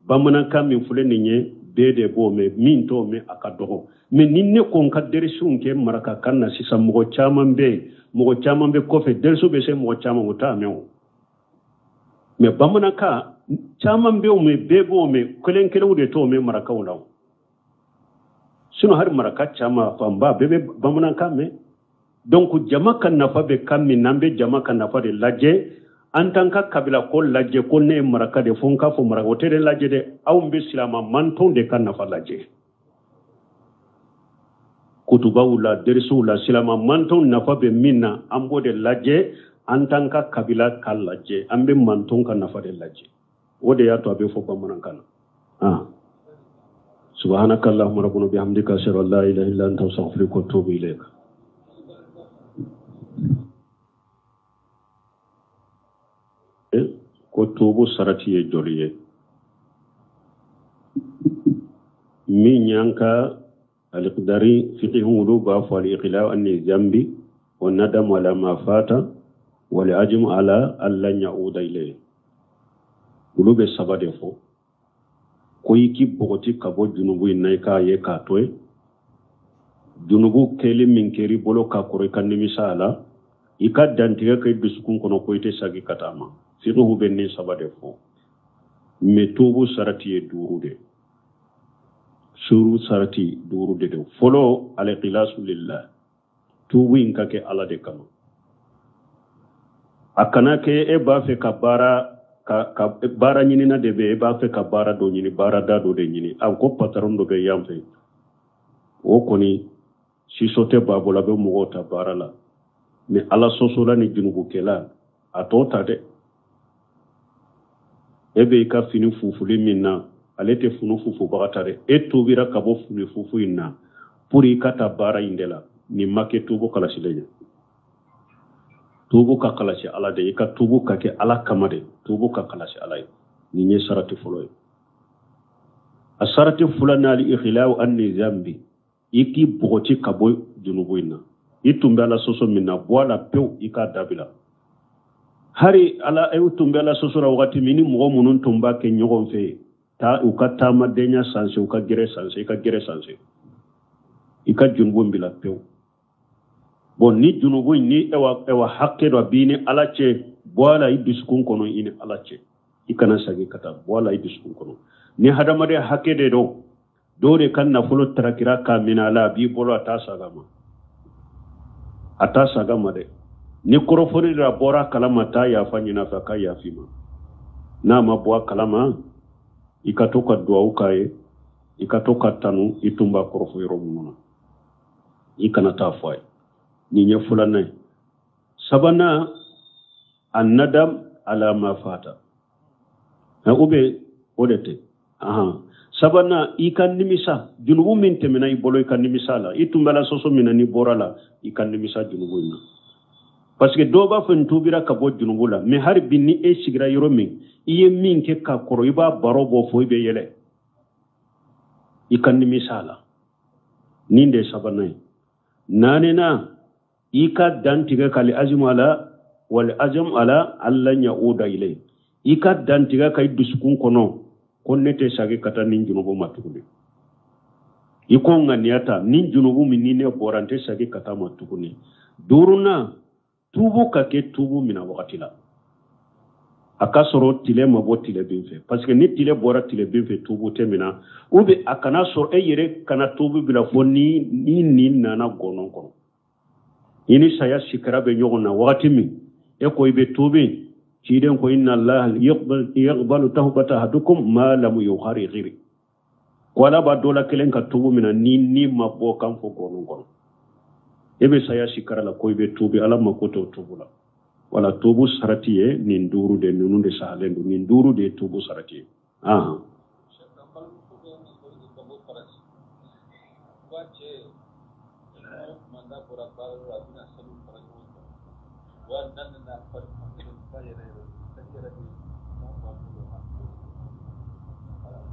bamanankan min filɛ nin ye, bɛɛ de b'o mɛn, min t'o mɛn a ka dɔgɔ. Mais ni ne ko n ka derisiw kɛ marakakan na sisan, mɔgɔ caman bɛ yen, mɔgɔ caman bɛ kɔfɛ, derisiw bɛ se mɔgɔ caman, o t'a mɛn o. Mais bamanankan caman bɛ o mɛn, bɛɛ b'o mɛn, kelen kelenw de t'o mɛn marakaw la o. Sinon hali maraka caman fanba bɛɛ bɛ bamanankan mɛn. Donc jama ka nafa bɛ kan min na, an bɛ jama ka nafa de lajɛ. An t'an ka kabila ko lajɛ ko ne ye maraka de, fo n k'a fɔ maraka, o tɛ de lajɛ dɛ. Anw bɛ silama mantɔn de ka nafa lajɛ. Kutubaw la, derisiw la, silama mantɔn nafa bɛ min na, an b'o de lajɛ. An t'an ka kabila ka lajɛ, an bɛ mantɔn ka nafa de lajɛ. O de y'a to a bɛ fɔ bamanankan na. Subhanaka allahumma rabbana bihamdika, ashhadu an la ilaha illa anta, astaghfiruka wa atubu ilayk. Ko tubu sarati ye joli ye? Min y'an ka alikidari fiqhu, olu b'a fɔ al-iqla'u ani zambi wa nadamu ala ma fata wal ajmu ala alla ya'uda ilayhi. Olu bɛ saba de fɔ. Ko i k'i bɔgɔti ka bɔ junubu in na, i k'a ye k'a to yen. Junubu kɛli min kɛr'i bolo ka kɔrɔ, i ka nimisa a la, i ka dantigɛ kɛ dusukun kɔnɔ ko i tɛ sagi ka taa ma. Fiqhu bɛ nin saba de fɔ. Mais tubu sarati ye duuru de. Suru sarati duuru de don. Fɔlɔ, al-ikhlasu lillah. Tubu in ka kɛ Ala de kama. A kana kɛ e b'a fɛ ka baara ka baara ɲinina de bɛ, e b'a fɛ ka baara dɔ ɲini, baarada dɔ de ɲini. A ko patron dɔ bɛ yan fɛ, o kɔni siso tɛ b'a bolo, a bɛ mɔgɔw ta baara la. Mais Ala sɔsɔla ni junubukɛla, a t'o ta dɛ. E bɛ i ka fini fufuli min na, ale tɛ funu fufubaga ta dɛ. E tubira ka bɔ fini fufu in na pour i ka taa baara in de la. Nin ma kɛ tubu kalasilen ye. Tubu ka kalasi Ala de, i ka tubu ka kɛ Ala kama de. Tubu ka kalasi Ala ye. Nin ye sarati fɔlɔ ye. A sarati filanan, al-ikhla'u anni zambi. I k'i bɔgɔti ka bɔ junubu in na. I tun bɛ Ala sɔsɔ min na, bɔ a la pewu, i k'a dabila. Hari Ala, e tun bɛ Ala sɔsɔ la wagati min, ni mɔgɔ minnu tun b'a kɛ ɲɔgɔn fɛ, taa u ka taamadenya sanse, u ka gɛrɛ sanse, i ka gɛrɛ sanse, i ka junubu in bila pewu. Bon, ni junubu in ni ewa hakɛ dɔ b'i ni Ala cɛ, bɔ a la i dusukun kɔnɔ, i ni Ala cɛ. I kana segin ka taa, bɔ a la i dusukun kɔnɔ. Ni hadamaden hakɛ de don, dɔw de ka nafolo tarakira k'a minɛ a la, a b'i bolo, a t'a saga ma. A t'a saga ma dɛ. Ni kɔrɔfɔli de a bɔra a kalama, taa yafa ɲini a fɛ, a ka yafa i ma. N'a ma bɔ a kalama, i ka to ka duwawu k'a ye, i ka to ka tanu, i tun b'a kɔrɔfɔ yɔrɔ minnu na, i kana taa fɔ a ye. Nin ye filanan ye. Sabanan, an-nadam ala ma fata. Ou bien o de tɛ. Sabanan, i ka nimisa junubu min tɛmɛna i bolo, i ka nimisa la. I tun bɛ la sɔsɔ min na, n'i bɔra la, i ka nimisa junubu in na. Parce que dɔw b'a fɔ n tubira ka bɔ junubu la, mais hali bi ni e sigira yɔrɔ min, i ye min kɛ ka kɔrɔ, i b'a baro bɔ fo i bɛ yɛlɛ. I ka nimisa la. Nin de ye sabanan ye. Naaninan, i ka dantigɛ k'ale azimu ala wal azam ala alla ya'uda ilay. I ka dantigɛ ka i dusukun kɔnɔ ko ne tɛ sagi ka taa nin junubu ma tuguni. I ko ŋaniya ta, nin junubu min ni ne bɔra, n tɛ sagi ka taa ma tuguni. Duurunan, tubu ka kɛ tubu mina wagati la. A ka sɔrɔ tile ma bɔ tile bin fɛ. Parce que ni tile bɔra tile bin fɛ, tubu tɛ mina. Ou bien a kana sɔrɔ e yɛrɛ kana tubu bila fo ni nin nana gɔnɔ kɔnɔ. I ni saya sikara bɛ ɲɔgɔn na wagati min, e ko i bɛ tubi, ciden ko inna Allah yaqbalu tawbata ahadukum ma lam yugharghir. Ko Ala b'a dɔ la kelen ka tubu mina ni ma bɔ kan fo gɔnɔ kɔnɔ. E bɛ saya sikara la ko i bɛ tubi, Ala mako t'o tubu la. Wala tubu sarati ye nin duuru de, ninnu de sahalen don. Nin duuru de ye tubu sarati ye.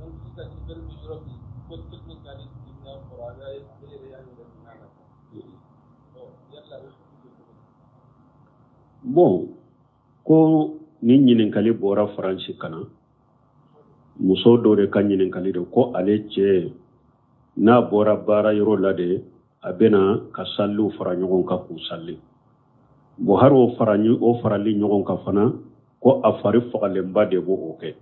Donc sisan chauffeur bɛ yɔrɔ min, ko technique ale dimina kɔrɔ, a bɛ ale yɛrɛ y'a yɛrɛ minɛ a la. Ɔ yala o bɛ cogo di? Bon, ko ni ɲininkali bɔra Faransi ka na, muso dɔ de ka ɲininkali de ko ale cɛ n'a bɔra baara yɔrɔ la de, a bɛna ka saliw fara ɲɔgɔn kan k'u sali. Bon, hari o fara o farali ɲɔgɔn kan fana, ko a fari fagalenba de b'o o kɛ,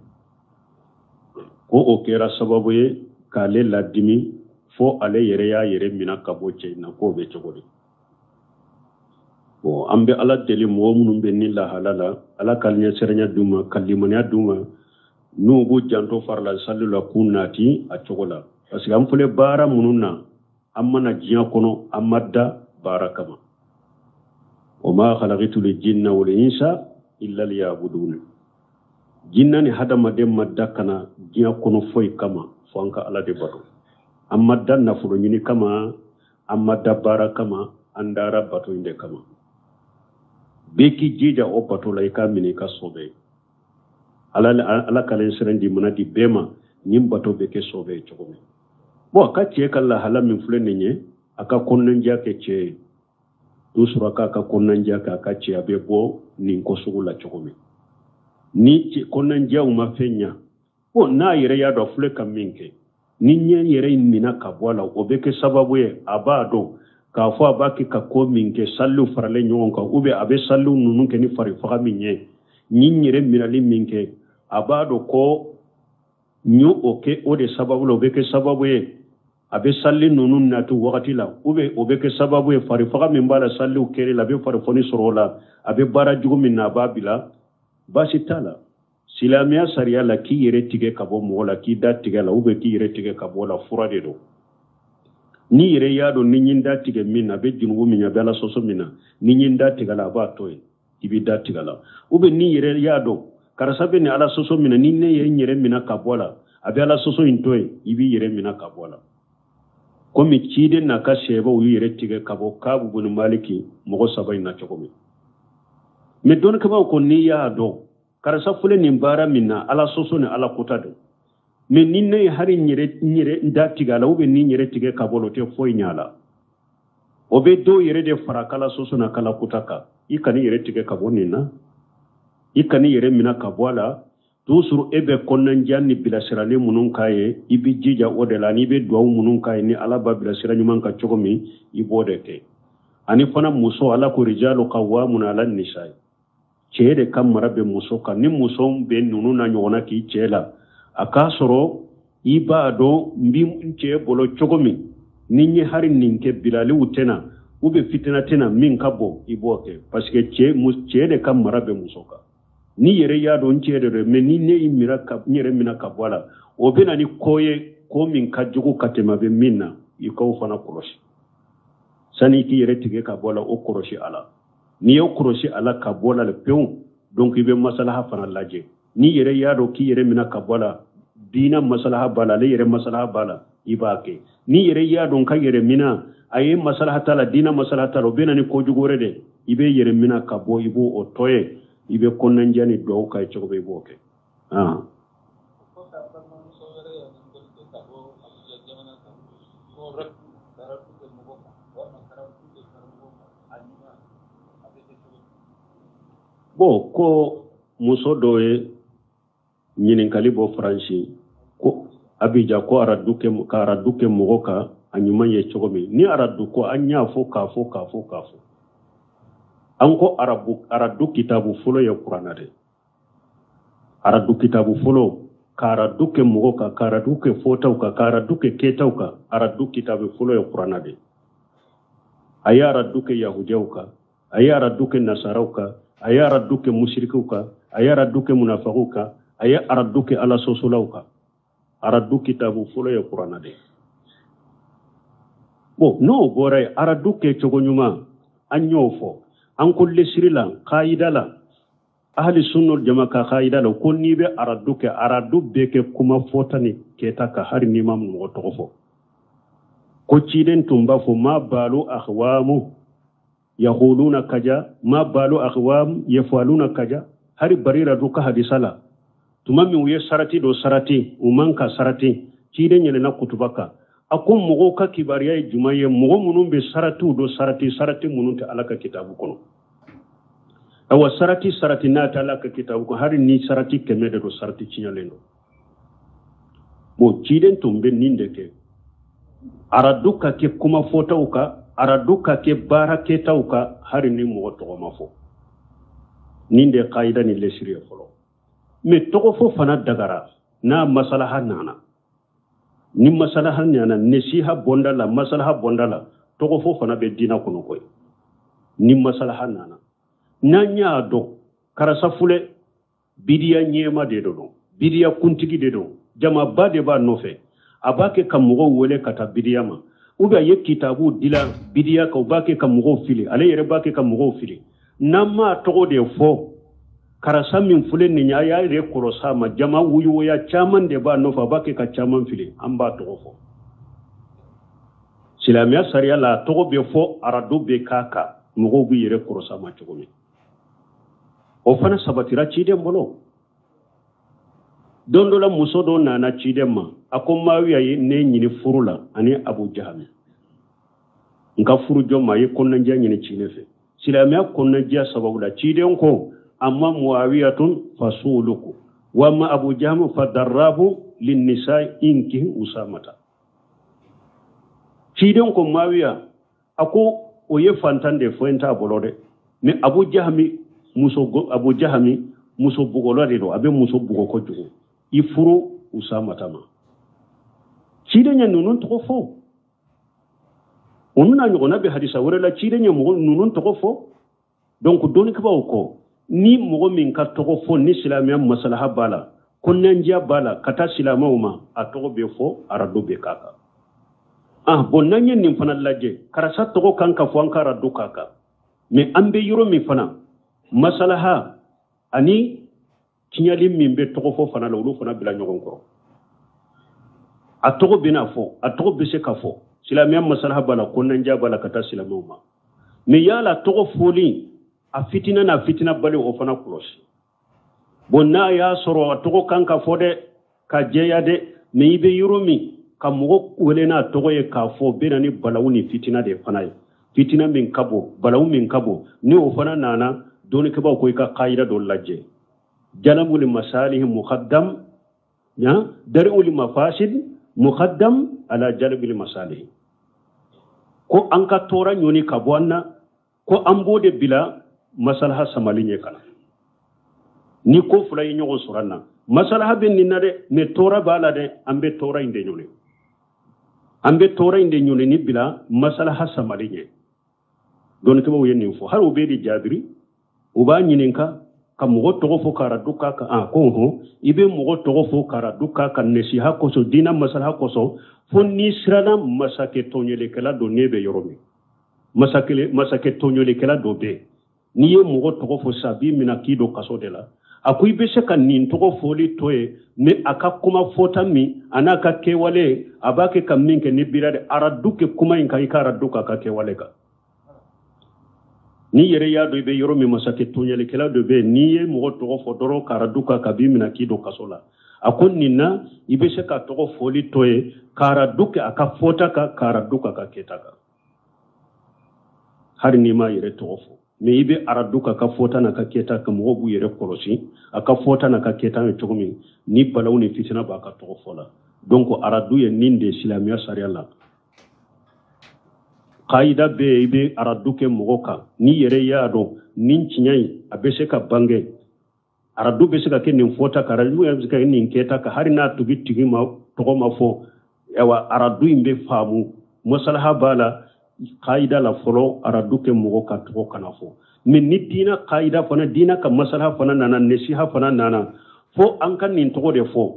ko o kɛra sababu ye k'ale ladimi fo ale yɛrɛ y'a yɛrɛ minɛ ka bɔ cɛ in na, k'o bɛ cogo di? Bon, an bɛ Ala deli, mɔgɔ minnu bɛ ni lahala la, Ala ka ɲɛsiranya d'u ma, ka limaniya d'u ma, n'u b'u janto farila sali la k'u nati a cogo la, parce que an filɛ baara minnu na, an mana diɲɛ kɔnɔ, an ma da baara kama. Wa ma khalaqtu l jinna wal insa illa liyabudun. Jinna ni hadamaden ma da ka na diɲɛ kɔnɔ foyi kama fo an ka Ala de bato. An ma da nafolo ɲini kama, an ma da baara kama, an dara bato in de kama. Bɛɛ k'i jija o bato la, i k'a minɛ i ka sɔbɛ ye. Ala, Ala kalen siran di mana di bɛɛ ma, nin bato bɛ kɛ sɔbɛ ye cogo min. Bon, a ka cɛ ka lahala min filɛ nin ye, a ka kɔnɔnandiya kɛ cɛ ye tout sɔrɔ k'a ka kɔnɔnandiya kɛ a ka cɛ, a bɛ bɔ nin ko sugu la cogo min. Ni kɔnɔnandiyaw ma fɛn ɲa, bon, n'a yɛrɛ y'a dɔn filɛ ka min kɛ, ni ɲɛ yɛrɛ minɛ ka bɔ a la, o bɛ kɛ sababu ye a b'a dɔn k'a fɔ a b'a kɛ ka ko min kɛ, saliw faralen ɲɔgɔn kan, ou bien a bɛ saliw ninnu kɛ ni farifaga min ye, ni n yɛrɛ minɛli min kɛ, a b'a dɔn ko n y'o o kɛ, o de sababu la, o bɛ kɛ sababu ye a bɛ sali ninnu nati wagati la, ou bien o bɛ kɛ sababu ye farifaga min b'a la saliw kɛli la, a bɛ farifoni sɔrɔ o la, a bɛ baara jugu min na, a b'a bila. Baasi t'a la. Silamɛya sariya la, k'i yɛrɛ tigɛ ka bɔ mɔgɔ la, k'i da tigɛ la, ou bien k'i yɛrɛ tigɛ ka bɔ la, fura de don. N'i yɛrɛ y'a dɔn ni n da tigɛ min na, a bɛ junubu min, a bɛ Ala sɔsɔ min na, ni n da tigɛ la, a b'a to yen, i b'i da tigɛ la. Ou bien n'i yɛrɛ y'a dɔn karisa bɛ nin Ala sɔsɔ min na, ni ne ye n yɛrɛ minɛ ka bɔ a la, a bɛ Ala sɔsɔ in to yen, i b'i yɛrɛ minɛ ka bɔ a la, komi ciden n'a ka sɛbɛw y'u yɛrɛ tigɛ ka bɔ Kaabu bun Maliki mɔgɔ saba in na cogo min. Mais dɔnnikɛbaaw ko n'i y'a dɔn karisa filɛ nin baara min na, Ala sɔsɔ ni Ala kota don, mais ni ne ye hali n yɛrɛ n da tigɛ a la, ou bien ni n yɛrɛ tigɛ ka bɔ la, o tɛ foyi ɲɛ a la, o bɛ dɔw yɛrɛ de fara kala sɔsɔ na kala kota kan. I kan'i yɛrɛ tigɛ ka bɔ nin na, i kan'i yɛrɛ minɛ ka bɔ a la. Toujours e bɛ kɔnɔnandiya ni bilasirali minnu k'a ye, i bɛ jija o de la, n'i bɛ duwawu minnu k'a ye, ni Ala b'a bilasira ɲuman kan cogo min, i b'o de kɛ. Ani fana muso, Ala ko rijalu qawwamuna ala nisa, cɛ de ka mara bɛ muso kan. Ni muso bɛ ninnu na ɲɔgɔnna k'i cɛ la, a k'a sɔrɔ i b'a dɔn n bɛ n cɛ bolo cogo min, ni n ye hari nin kɛ, bilaliw tɛna ou bien fitina tɛna min ka bon, i b'o kɛ, parce que cɛ de ka mara bɛ muso kan. Ni yɛrɛ y'a dɔn n cɛ de don, mais ni ne y'i minɛ ka n yɛrɛ minɛ ka bɔ a la, o bɛ na ni ko ye, ko min ka jugu ka tɛmɛ a bɛ min na, i k'o fana kɔlɔsi. Sani i k'i yɛrɛ tigɛ ka bɔ a la, o kɔlɔsi a la. N'i y'o kɔlɔsi a la ka bɔ a la pewu, donc i bɛ masalaha fana lajɛ. N'i yɛrɛ y'a dɔn k'i yɛrɛ minɛ ka bɔ a la, diina masalaha b'a la, ale yɛrɛ masalaha b'a la, i b'a kɛ. N'i yɛrɛ y'a dɔn ka yɛrɛ minɛ a ye masalaha t'a la, diina masalaha t'a la, o bɛ na ni kojugu wɛrɛ de, i bɛ yɛrɛ minɛ ka bɔ, i b'o o tɔ ye, i bɛ kɔnɔnandiya ni duwawu k'a ye cogo min, i b'o kɛ. Kɔfɛ, a balimamuso wɛrɛ ye ɲininkali kɛ ka bɔ Abuja jamana kan, ko radu ka radu kɛ mɔgɔ kan walima ka radu kɛ karamɔgɔ kan, a ɲuman a bɛ kɛ cogo di? Bon, ko muso dɔ ye ɲininkali bɔ Faransi, ko Abidjan, ko aradu kɛ, ka aradu kɛ mɔgɔ kan, a ɲuman ye cogo min. Ni aradu ko, an y'a fɔ k'a fɔ k'a fɔ k'a fɔ, an ko arabu aradu kitabu fɔlɔ ye Kuranna de. Aradu kitabu fɔlɔ, ka aradu kɛ mɔgɔ kan, ka aradu kɛ fɔtaw kan, ka aradu kɛ kɛtaw kan, aradu kitabu fɔlɔ ye Kuranna de. A ye aradu kɛ yahudiyaw kan, a ye aradu kɛ nasaraw kan, a ye aradu kɛ musirikiw kan, a ye aradu kɛ munafagiw kan, a ye aradu kɛ Ala sɔsɔlaw kan. Aradu kitabu fɔlɔ ye Kuranna de. Bon, n'o bɔra yen, aradu kɛ cogo ɲuman, an y'o fɔ, an ko lesiri la, kayida la, ahli sunna jama ka kayida la, ko n'i bɛ aradu kɛ, aradu bɛ kɛ kuma fɔta ni kɛta ka, hari n'i ma mɔgɔ tɔgɔ fɔ. Ko ciden tun b'a fɔ ma balu akhwamu yaquluna kaja, ma balu akhwam yafaluna kaja. Hari Barira du ka hadisa la, Tuma min u ye sarati dɔ sarati, u man ka sarati, ciden yɛlɛnna kutuba kan. A ko mɔgɔw ka kibaruya ye jumɛn ye? Mɔgɔ minnu bɛ saratiw dɔ sarati, sarati minnu tɛ Ala ka kitabu kɔnɔ. Awa sarati sarati n'a tɛ Ala ka kitabu kɔnɔ, hali ni sarati 100 de don, sarati tiɲɛlen don. Bon, ciden tun bɛ nin de kɛ. Aradu ka kɛ kuma fɔtaw kan, aradu ka kɛ baara kɛtaw kan, hali ni mɔgɔ tɔgɔ ma fɔ. Nin de ye kayida ni lesiri ye fɔlɔ. Mais tɔgɔ fɔ fana dagara n'a masalaha nana. Ni masalaha nana, nesiha bonda la, masalaha bonda la, tɔgɔ fɔ fana bɛ diina kɔnɔ koyi. Ni masalaha nana. N'an y'a dɔn karisa filɛ bidiya ɲɛma de don, bidiya kuntigi de don, jamaba de b'a nɔfɛ, a b'a kɛ ka mɔgɔw wele ka taa bidiya ma, ou bien a ye kitabu dila bidiya kan, u b'a kɛ ka mɔgɔw fili, ale yɛrɛ b'a kɛ ka mɔgɔw fili. N'an m'a tɔgɔ de fɔ, karisa min filɛ nin ye, a y'a yɛrɛ kɔlɔsi a ma, jama wuyuwuya caman de b'a nɔfɛ, a b'a kɛ ka caman fili, an b'a tɔgɔ fɔ. Silamɛya sariya la, a tɔgɔ bɛ fɔ, arado bɛ k'a kan, mɔgɔw b'u yɛrɛ kɔlɔsi a ma cogo min. O fana sabatira ciden bolo. Don dɔ la muso dɔ nana ciden ma, a ko Maawiya ye ne ɲini furu la ani Abu Jahami. N ka furu jɔn ma, a ye kɔnɔnajɛya ɲini ciden fɛ. Silamɛya kɔnɔnajɛya sababu la, ciden ko amma Muawiyatun fasuluku wa amma Abu Jahami fadarrabu linnisa inki usamata. Ciden ko Maawiya, a ko o ye fantan de fɛn t'a bolo dɛ, mais Abu Jahami muso Abu Jahami muso bugɔla de don, a bɛ muso bugɔ kojugu, i furu Usamata ma. Ciden ye ninnu tɔgɔ fɔ. Olu n'a ɲɔgɔnna bɛ hadisa wɛrɛ la, ciden ye mɔgɔ ninnu tɔgɔ fɔ. Donc dɔnnikɛbaaw kɔ, ni mɔgɔ min ka tɔgɔ fɔ ni silamɛya masalaha b'a la, kɔnɔnajɛya b'a la, ka taa silamɛw ma, a tɔgɔ bɛ fɔ, arado bɛ k'a kan. Ah bon, n'an ye nin fana lajɛ, karisa tɔgɔ kan ka fɔ, an ka arado k'a kan. Mais an bɛ yɔrɔ min fana, masalaha ani tiɲɛli min bɛ tɔgɔ fɔ fana la, olu fana bila ɲɔgɔn kɔrɔ. A tɔgɔ bɛna fɔ, a tɔgɔ bɛ se ka fɔ, silamɛya masalaha b'a la, kɔnɔnajɛya b'a la ka taa silamɛw ma. Mais yala tɔgɔ fɔli, a fitina n'a fitina bali, o fana kɔlɔsi. Bon, n'a y'a sɔrɔ a tɔgɔ kan ka fɔ dɛ, ka jɛya dɛ, mais i bɛ yɔrɔ min ka mɔgɔ wele n'a tɔgɔ ye k'a fɔ, bɛ na ni balawu ni fitina de fana ye. Fitina min ka bon, balawu min ka bon, ni o fana nana, dɔnnikɛbaaw ko i ka kayida dɔ lajɛ. Jalabul masalihi muqaddam, ya dar'ul mafasid muqaddam ala jalbil masalihi. Ko an ka tɔɔrɔ ɲɔni ka bɔ an na, ko an b'o de bila masalaha samali ɲɛ kana. Ni ko fila ye ɲɔgɔn sɔrɔ an na, masalaha bɛ nin na dɛ, mais tɔɔrɔ b'a la dɛ, an bɛ tɔɔrɔ in de ɲɔni. An bɛ tɔɔrɔ in de ɲɔni ni bila masalaha samali ɲɛ. Dɔnnikɛbaaw ye nin fɔ. Hali u bɛ di Jabiri, u b'a ɲininka ka mɔgɔ tɔgɔ fɔ k'a radu k'a kan. A ko hɔn, i bɛ mɔgɔ tɔgɔ fɔ k'a radu k'a kan nesiha kosɔn, diinɛ masalaha kosɔn, fo n'i siranna masakɛ tɔɲɔlikɛla dɔ n'e bɛ yɔrɔ min. Masakɛ tɔɲɔlikɛla dɔ bɛ yen. N'i ye mɔgɔ tɔgɔ fɔ sisan, a b'i minɛ k'i don kaso de la. A ko i bɛ se ka nin tɔgɔ fɔli to yen, mais a ka kuma fɔta min, a n'a ka kɛwale, a b'a kɛ ka min kɛ ni bira de, aradu kɛ kuma in kan, i ka aradu k'a ka kɛwale kan. N'i yɛrɛ y'a dɔn i bɛ yɔrɔ min, masakɛ tɔɲɔlikɛla dɔ bɛ yen, n'i ye mɔgɔ tɔgɔ fɔ dɔrɔn ka aradu k'a kan, a b'i minɛ k'i don kaso la. A ko nin na, i bɛ se ka tɔgɔ fɔli to yen, ka aradu kɛ a ka fɔta kan, ka aradu k'a ka kɛta kan. Hali n'i m'a yɛrɛ tɔgɔ fɔ, mais i bɛ aradu k'a ka fɔta n'a ka kɛta kan, mɔgɔw b'u yɛrɛ kɔlɔsi a ka fɔta n'a ka kɛta ye cogo min, ni balawu ni fitina b'a ka tɔgɔ fɔ la. Donc aradu ye nin de ye silamɛya sariya la. Kayida bɛ yen, i bɛ aradu kɛ mɔgɔ kan, n'i yɛrɛ y'a dɔn nin tiɲɛ in a bɛ se ka bange, aradu bɛ se ka kɛ nin fɔta kan, aradu bɛ se ka kɛ nin kɛta kan, hali n'a tigi ma tɔgɔ ma fɔ, ayiwa aradu in bɛ faamu, masalaha b'a la. Kayida la fɔlɔ, aradu kɛ mɔgɔ ka tɔgɔ kana fɔ. Mais ni diina kayida fana, diina ka masalaha fana nana, nesiha fana nana, fo an ka nin tɔgɔ de fɔ.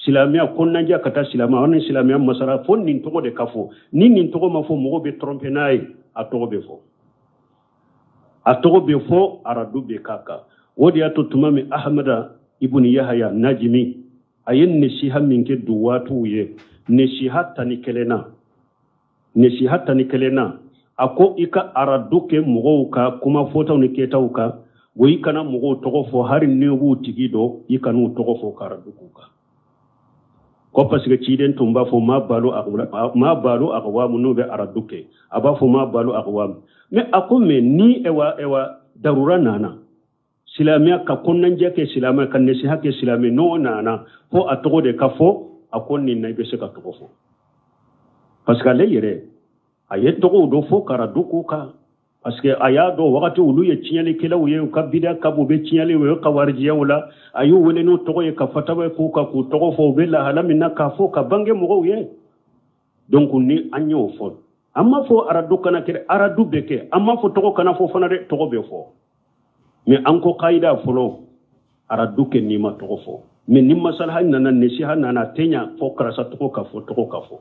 Silamɛya kɔnɔnajɛ ka taa silamɛya, an ni silamɛya masala, fo nin tɔgɔ de ka fɔ. Ni nin tɔgɔ ma fɔ, mɔgɔ bɛ tromper n'a ye, a tɔgɔ bɛ fɔ. A tɔgɔ bɛ fɔ, aradu bɛ k'a kan. O de y'a to tuma min Ahamada ibn Yahaya Najimi, a ye nesiha min kɛ duwaatuw ye, nesiha 11 na, nesiha 11 na, a ko i ka aradu kɛ mɔgɔw ka kuma fɔtaw ni kɛtaw kan, Wa i kana mɔgɔw tɔgɔ fɔ hali n'i b'u tigi dɔn, i kan'u tɔgɔ fɔ karadu k'u kan. Ko parce que ciden tun b'a fɔ ma balo aqwamu n'u bɛ aradu kɛ, a b'a fɔ ma balo aqwamu. Mais a ko mais ni ewa darura nana, silamɛya ka kɔnɔnajɛ kɛ silamɛ ka nasiha kɛ silamɛ, n'o nana fo a tɔgɔ de ka fɔ, a ko nin na i bɛ se ka tɔgɔ fɔ. Parce que ale yɛrɛ a ye tɔgɔw dɔ fɔ karadu k'u kan. Parce que a y'a dɔn wagati olu ye tiɲɛlikɛlaw ye, u ka bida ka bon, u bɛ tiɲɛli, u ye kawarijiyaw la, a y'u wele n'u tɔgɔ ye ka fatawa k'u kan, k'u tɔgɔ fɔ, u bɛ lahala min na k'a fɔ ka bange mɔgɔw ye. Donc ni an y'o fɔ, an m'a fɔ aradu kana kɛ, aradu bɛ kɛ, an m'a fɔ tɔgɔ kana fɔ fana dɛ, tɔgɔ bɛ fɔ. Mais an ko kayida fɔlɔ, aradu kɛ n'i ma tɔgɔ fɔ. Mais ni masalaha nana, nasiha nana, a tɛ ɲa fɔ karisa tɔgɔ ka fɔ, tɔgɔ ka fɔ.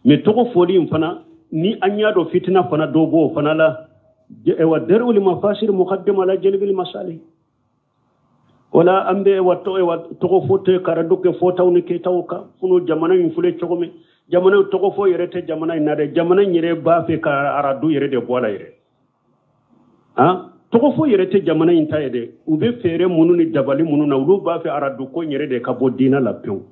Mais tɔgɔ fɔli in fana, ni an y'a dɔn fitina fana dɔ b'o fana la, ewa darul mafasir muqaddam ala jalbil masalih. Wala an bɛ ewa tɔgɔ fɔ tɛ karadu kɛ fɔtaw ni kɛtaw kan. Funu jamana in filɛ cogo min, jamana tɔgɔ fɔ yɛrɛ tɛ jamana in na dɛ, jamana in yɛrɛ b'a fɛ ka aradu yɛrɛ de bɔ a la yɛrɛ. Han, tɔgɔ fɔ yɛrɛ tɛ jamana in ta ye dɛ, u bɛ fɛɛrɛ minnu ni dabali minnu na, olu b'a fɛ aradu ko yɛrɛ de ka bɔ diinɛ la pewu.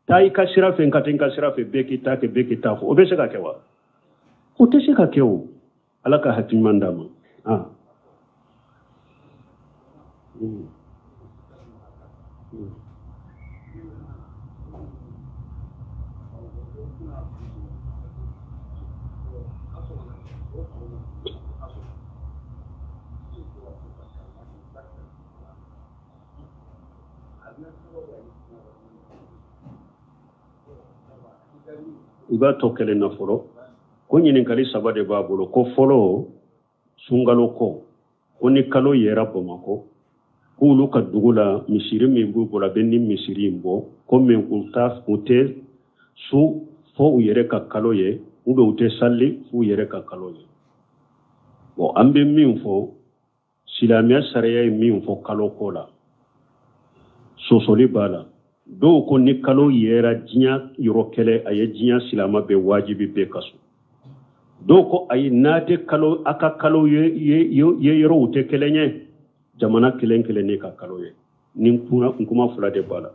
Taa i ka sira fɛ, n ka taa n ka sira fɛ, bɛɛ k'i ta kɛ, bɛɛ k'i ta fɔ. O bɛ se ka kɛ wa? O tɛ se ka kɛ o. Ala ka hakili ɲuman d'a ma. Ah. I b'a tɔ kelen na fɔlɔ. Ko ɲininkali saba de b'a bolo. Ko fɔlɔ, sunkalo ko, ko ni kalo yera Bamakɔ, k'olu ka dugu la misiri min b'u bolo, a bɛ ni misiri in bɔ, ko min u tɛ su fo u yɛrɛ ka kalo ye, ou bien u tɛ sali f'u yɛrɛ ka kalo ye. Bon, an bɛ min fɔ, silamɛya sariya ye min fɔ kalo ko la, sɔsɔli b'a la. Dɔw ko ni kalo yera diɲɛ yɔrɔ kɛlɛ, a ye diɲɛ silamɛ bɛɛ wajibi bɛɛ ka so. Dɔw ko ayi, n'a tɛ kalo, a ka kalo ye yɔrɔw tɛ kelen ye, jamana kelen kelen ne ka kalo ye. Ni kuma fila de b'a la.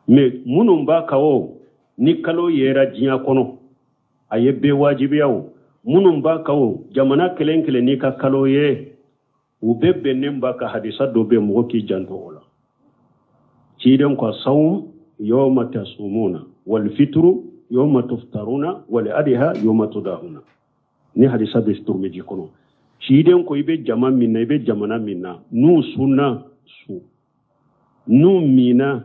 Mais minnu b'a kan o, ni kalo yera diɲɛ kɔnɔ, a ye bɛɛ wajibiya o. Minnu b'a kan o, jamana kelen kelen n'i ka kalo ye, u bɛɛ bɛnnen b'a kan. Hadisa dɔ bɛ mɔgɔ k'i janto o la. Ciden ko sawm yawma tasumuna wal fitru yawma tuftaruna wal adha yawma tudahuna. Ni hadisa bɛ Tirmidhi kɔnɔ. Ciden ko i bɛ jama min na, i bɛ jamana min na, n'u sunna su, n'u mina